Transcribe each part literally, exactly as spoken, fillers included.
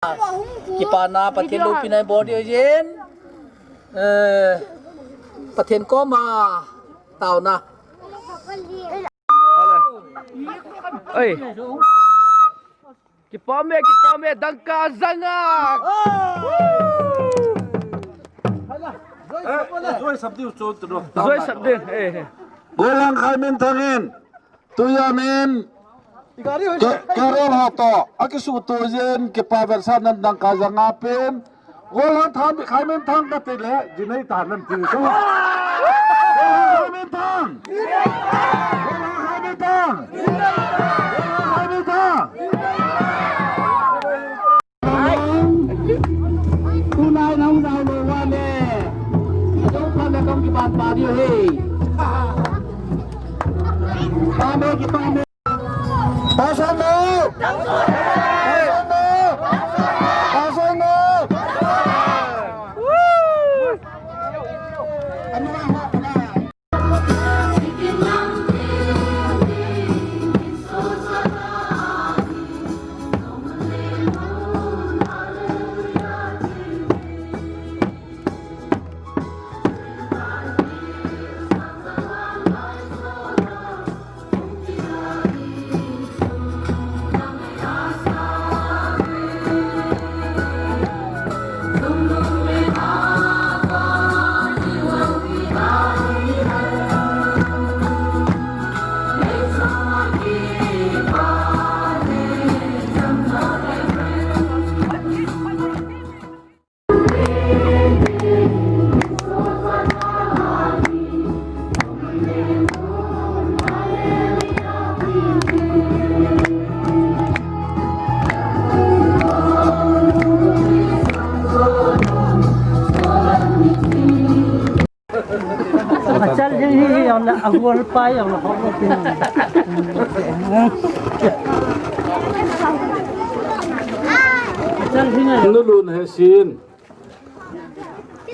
Kipana Pathen loupina ibol diu ahin. Eh, Pathen koma taona. Oi. Kipah e, kipah e, dangka janga. Eh, joi sap diu chu tu do. Joi sap diu, eh. Gollhang Khaiminthang in. Tujamin. Ke, Carol ho to. Akisuhto jin, kipa vetsahnan dangka janga pen. Gollhang Khaiminthang kati le, jinei tahen ti chu. Gollhang Khaiminthang. Gollhang Khaiminthang. Gollhang Khaiminthang. Tulai nahung jao lou uva le. Ajou phat le kahung kipan pan diu ahi. Pan e, kipan e. Pasal no! Pasal no! Pasal no! Achal jing hi jong le, agol pa jong le, hok le tin. Achal jing le. Nulun Hesin.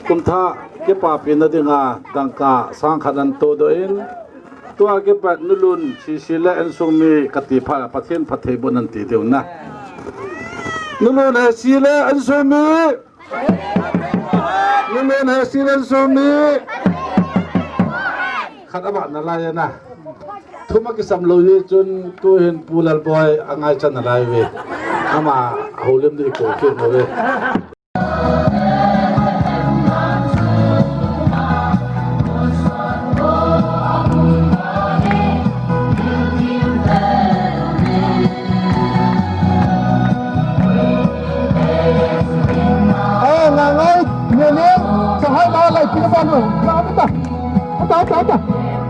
Kumthah kipapina dinga dangka sang khat ahin todoh in. Tua kipat Nulun Sisi le insung mi kati phat, Pathen phattheiboh in ahin ti diu ahi. Nulun Hesi le insung mi. Nulun Hesi le insung mi. Khat abah nalai na. Thum akisam lou hi chun tuhin Pu Lalboi angaichat nalai uve. Ama houlim ding ikou kit uve. Eh, ngai ngai, ngai ngai, sahai na lai pina ba no, na mita. Ata, ata, ata.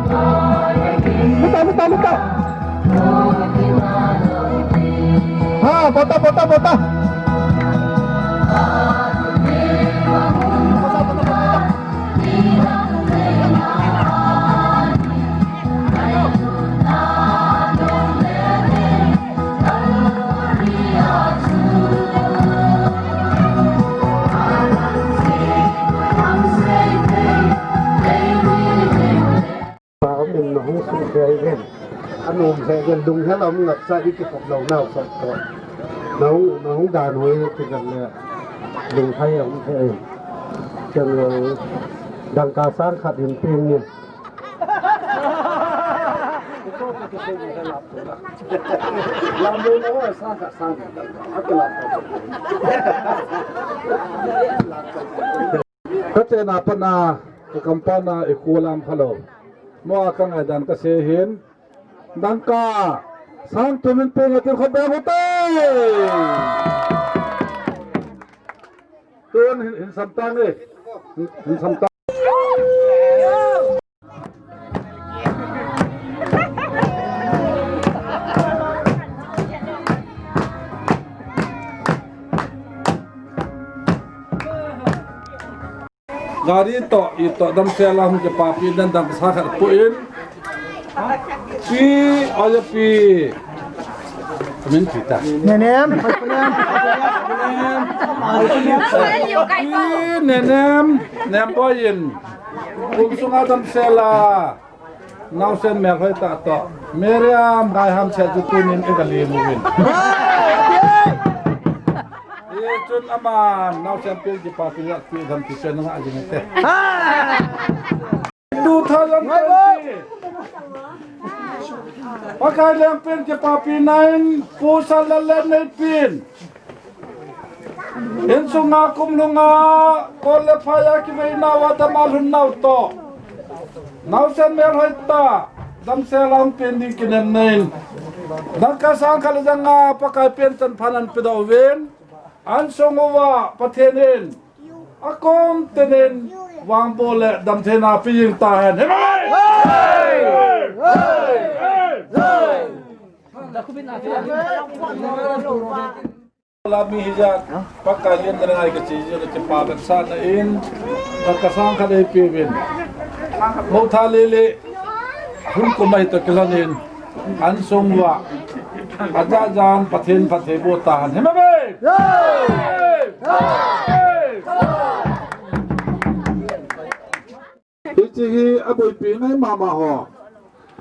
Mita, mita, mita. Ha, bota, bota, bota. Pa um in nahung sung thei uvin. Anom thei uvin, lunghel a um ngatsa i kikhop lou nau sot ko. Nahung, nahung dan hoi kiven le lunghel a um thei. Ken lo dangka sang khat hin peng ni. Lam lo na sang khat sang khat dangka. Akilam. Ka chena pat a, ka kam pat a, i khu lam kha lou. Mo a ka ngaidan ka sei hin. Dangka sang thum in peng atin khop beng u te. Tun hin, hin sam tang e. Hin, hin sam tang. Gari toh, i toh damsel a hung kipapi dan dangka sang khat pu in. Pi, oya pi. Min pi ta. Nenem. Pi, Nenem, Nemboi in. Kum sunga damsel a. Naosen melhoi tah toh. Miriam, Gaiham, Seh, Jutu, Nim, Egali, Muvin. Hichun ama naosen pen kipapi jat pi dam ti pen nga jing te. Hindu thajan pen ti. Pakai leng pen kipapi nain pusa lalen nei pin. Insunga kum lunga kol le phaya kiveina wa dama lhun nau to. Naosen mel hoi ta damsel a hung pen ding kinem nein. Dangka sang khat le janga Pakai pen chan phanan pedoh uvin. An sung uva Pathen in akom tenin vangboh le damtheina pe jing tahen. Himai! Lami hijat Pakai len ngai ka chi jira chi pa ben sa na in ka ka sang ka dei pe bin. Mo tha le le hun ko mai to kilanin. An sung uva ajajan Pathen phatthei boh tahen. Himai! Hiche hi aboipi ngai mama ho.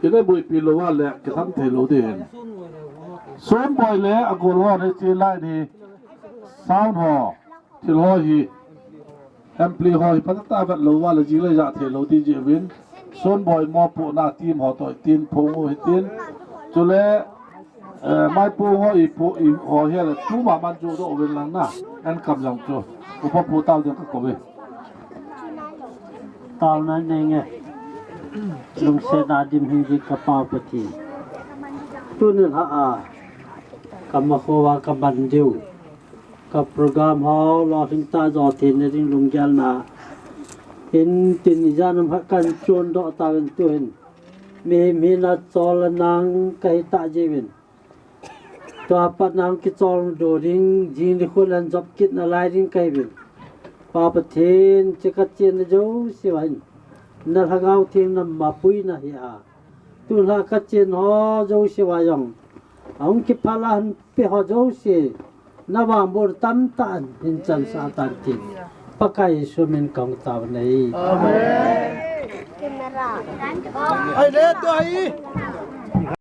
Ina boipi lou uva le kisam thei lou ding. Sonboi le agol ho hiche lai ni sound ho. Thil ho hi. Ampli ho hi phatah a vet lou uva le jing le ja thei lou ti jeh uvin. Sonboi mopohna team ho toh tin phong u hitin. Chule, eh, maipo ho ipo i ho hi le tuma man joh doh uvin lang na. An kam jong chu. Upa pu tao ding ka kou ve. Taona nei nge. Lungsetna dim hing jing ka Pa Pathen. Tuni lha a. Ka makhoa ka ban diu. Ka program ho lolhing tah jo theina ding lunggel na. Hin tin ijat ham khat kan chon doh tauvin tu hin. Mihem hina chol a nang ka hi tah jeh uvin. Tua pat nang kichol doh ding, jing nikho le jop kit nalai ding ka hi uvin. Pa Pathen, hiche ka chenna jouse uva hin. Na Lhagao Theng na mapuina hi a. Tulha ka chen ho jouse uva jong. Ahung kiphal a hin pe ho jouse. Na vangboh tamtah in hin chansah tan tin. Pakai Jesu min ka hung taona ahi. Amen. Ai le tu ahi.